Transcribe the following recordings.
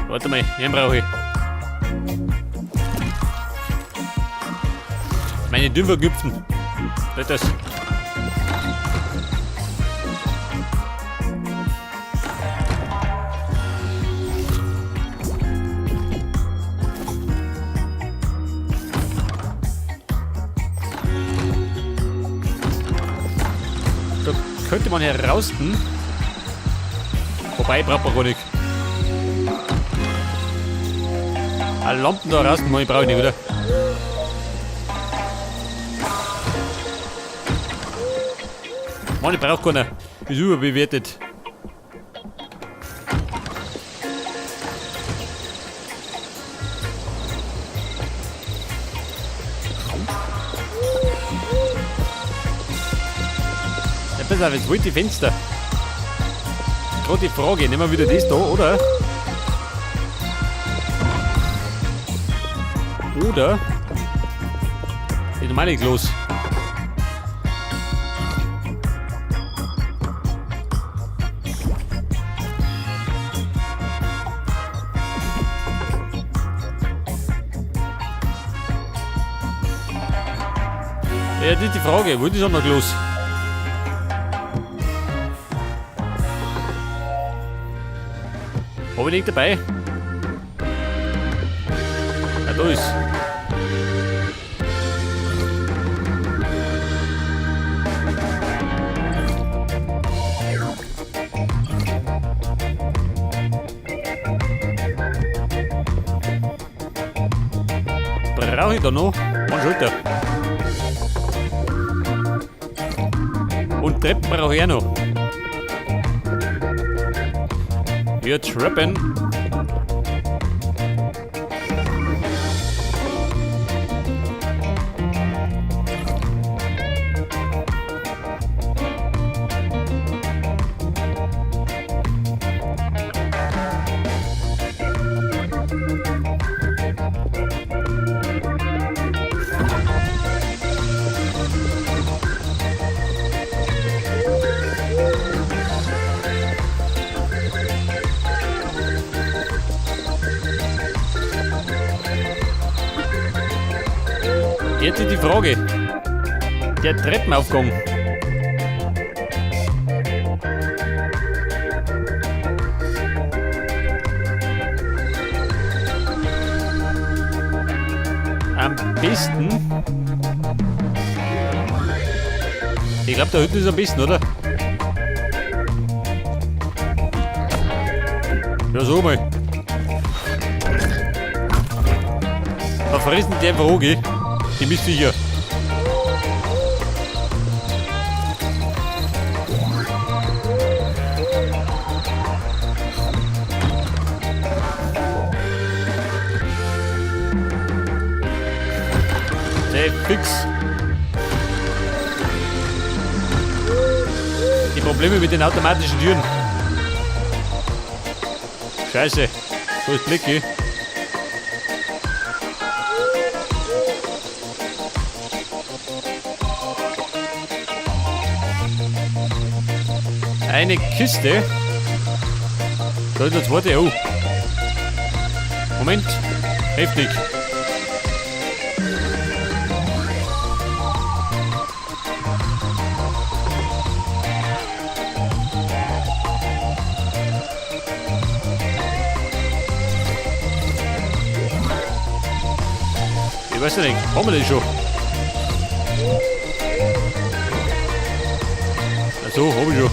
Warte mal, den brauche ich. Meine dünn vergüpften. Nicht das. Da könnte man herausten. Wobei, braucht man gar nicht. Eine Lampen da raus, ich brauche ich nicht, oder? Mann, ich brauche keiner. Ist überbewertet. Ja, pass auf, jetzt wollte die Fenster. Gerade die Frage, nehmen wir wieder das da, oder? Oder? Die normale Klos. Ja, das ist die Frage, wo ist das noch los? Hab ich nicht dabei? Ah, da ist. Brauche ich da noch? One Schulter. Und Treppen brauche ich auch noch. Wir Treppen. Jetzt ist die Frage. Der Treppenaufgang. Am besten. Ich glaube, da hinten ist am besten, oder? Ja, so mal. Da fressen die einfach an, gell? Die Mistviecher. Sehr fix. Die Probleme mit den automatischen Türen. Scheiße. So ist Blick, gell? Eine Kiste. Da ist der zweite. Oh. Moment. Heftig. Ich weiß ja nicht, haben wir den schon? Ach so, hab ich schon.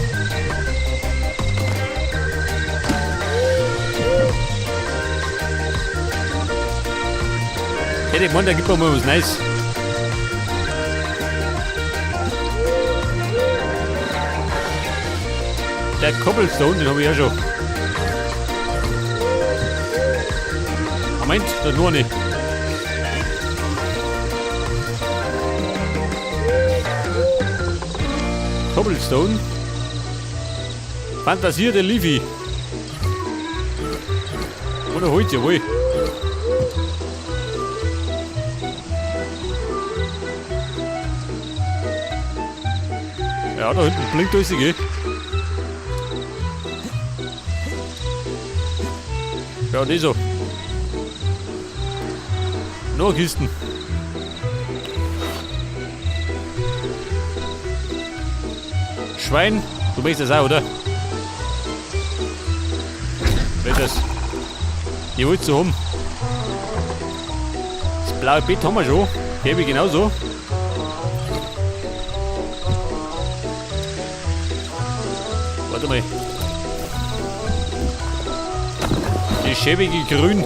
Hätte ich gemeint, der gibt mir mal was Neues. Der Cobblestone, den habe ich ja schon. Moment, da ist noch eine. Cobblestone. Fantasierte Leafy. Oder Holz, jawohl. Ja, da hinten blinkt alles, gell? Ja, nicht so. Noch Kisten. Schwein, du möchtest das auch, oder? Will das? Ich wollte so haben. Das blaue Bett haben wir schon. Gelbe genauso. Warte mal. Die schäbige Grün.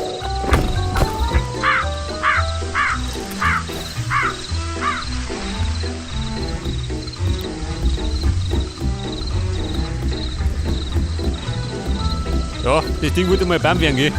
Ja, das Ding wollte mal bam werden, gell?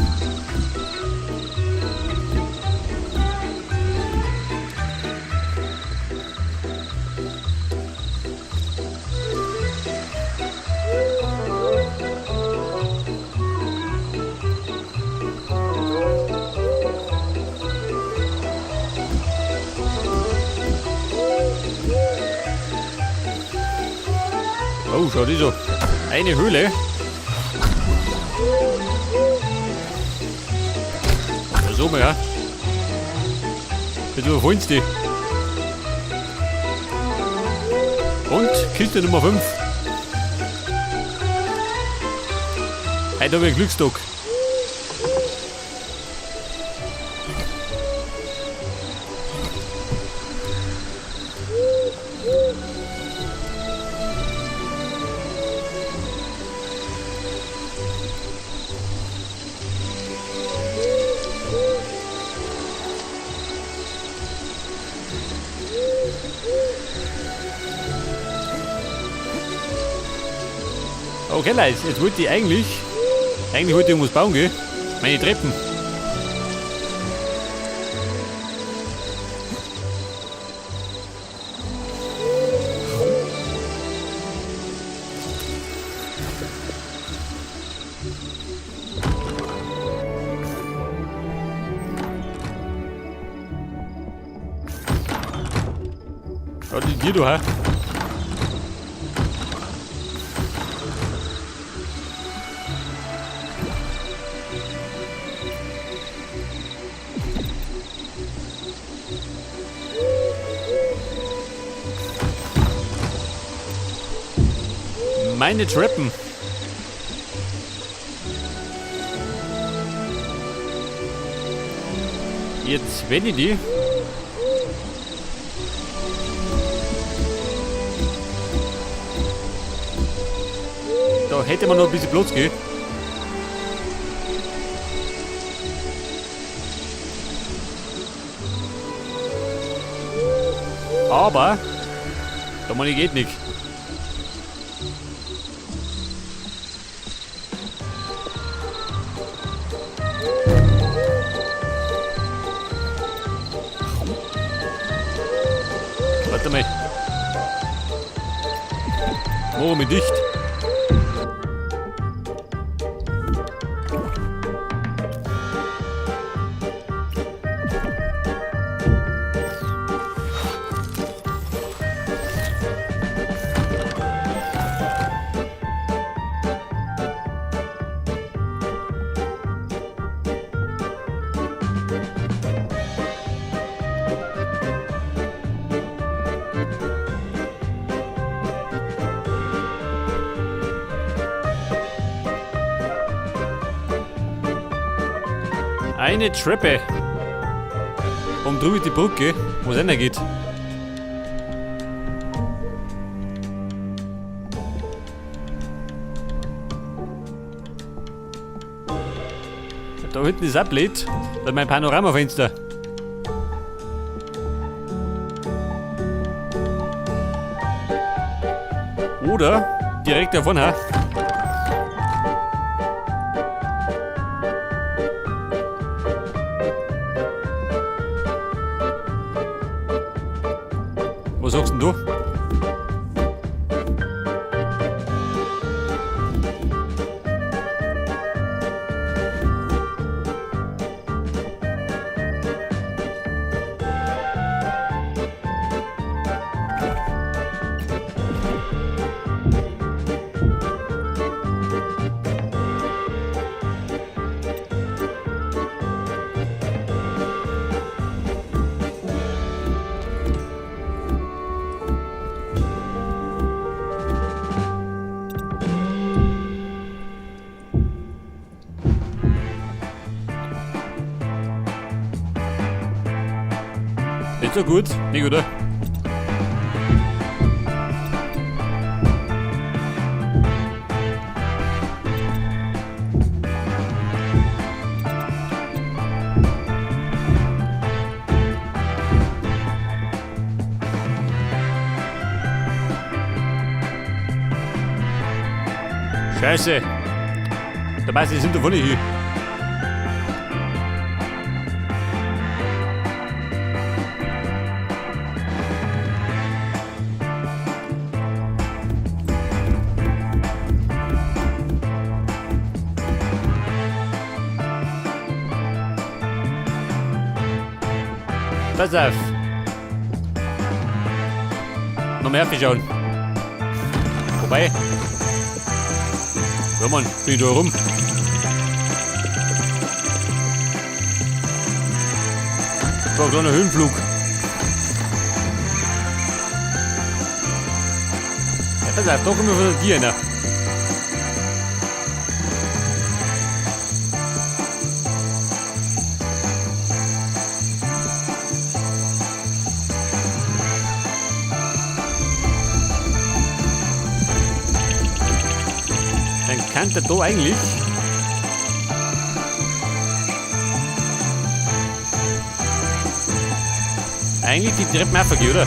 Oh, schau die so. Eine Höhle. So mal, ja. Jetzt überfallen sie die. Und Kiste Nummer 5. Heute habe ich einen Glückstag. Okay, Leute, jetzt wollte ich eigentlich wollte ich irgendwas bauen, gell? Meine Treppen. Ja, die dir du, hä? Meine Treppen. Jetzt, wenn ich die. Da hätte man noch ein bisschen Platz, gell? Aber da meine ich geht nicht. Warte mal. Machen wir dicht. Eine Treppe. Um drüber die Brücke, wo es geht. Da hinten ist auch blöd, da ist mein Panoramafenster. Oder direkt davon, ha? Was sagst denn du? Nicht so gut, nicht, oder? Scheiße. Da weiß ich, sind davon nicht hin. Pass auf. Noch mehr schauen. Vorbei. Ja Mann, bin ich da rum. Das war ein kleiner Höhenflug. Ja, pass auf, da kommen wir von der Tier rein. Dann kann der da eigentlich die Treppen einfach gehen, oder?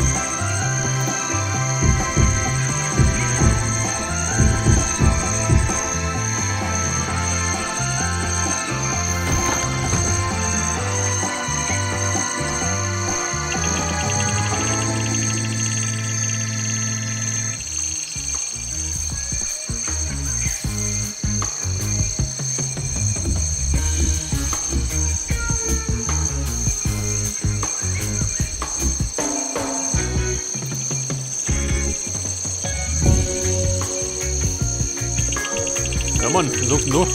Ja Mann, was sagst du denn da?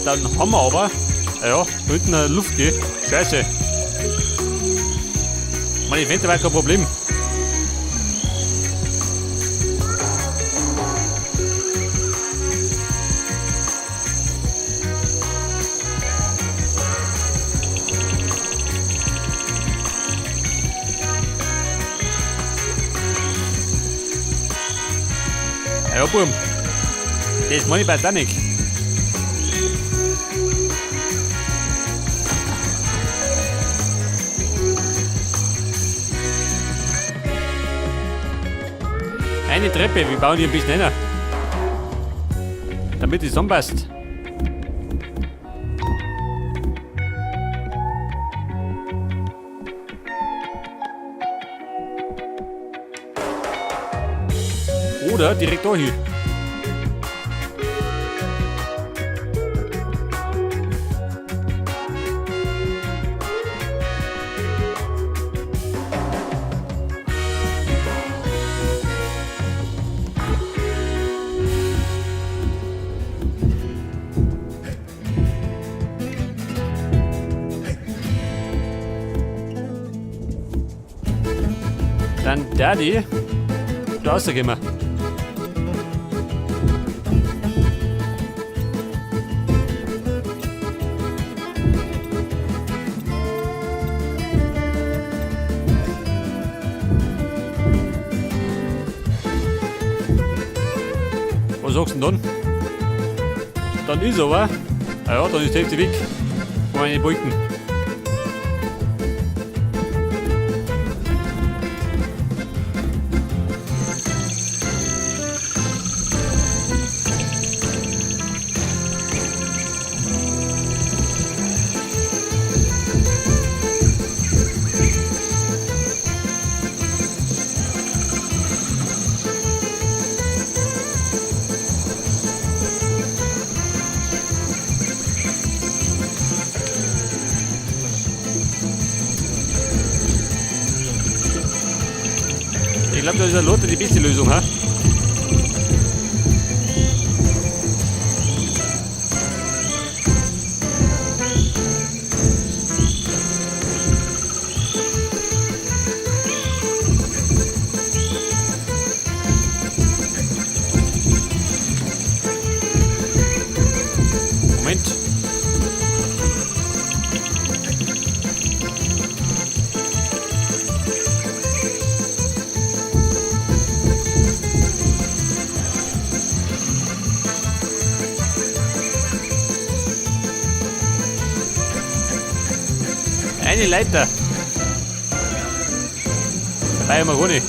Dann haben wir aber, ja, da hinten eine Luft geht. Scheiße. Meine Fenster war kein Problem. Ja, Bub. Das ist meine Titanic. Eine Treppe, wir bauen die ein bisschen näher. Damit es zusammenpasst. Oder direkt da hin. Dann Daddy, da rausgehen wir. Was sagst du denn dann? Dann ist aber, ah ja, dann ist die Hälfte weg von meinen Balken. Ich glaube, da ist eine Lotte die beste Lösung, ha? Moment. Eine Leiter. Dabei haben wir gar nicht.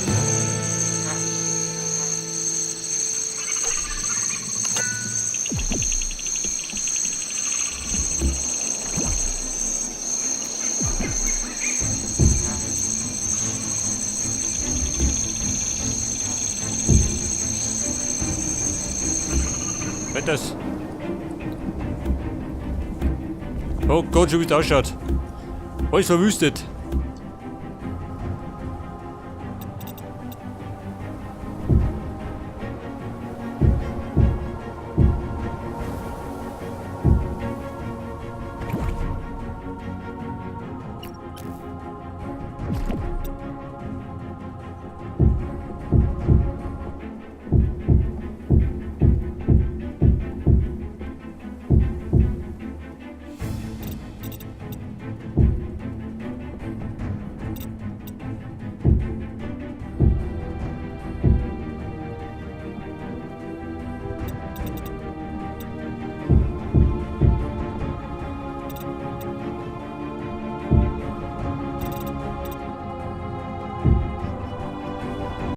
Das. Oh Gott, schon wie es ausschaut. Alles verwüstet.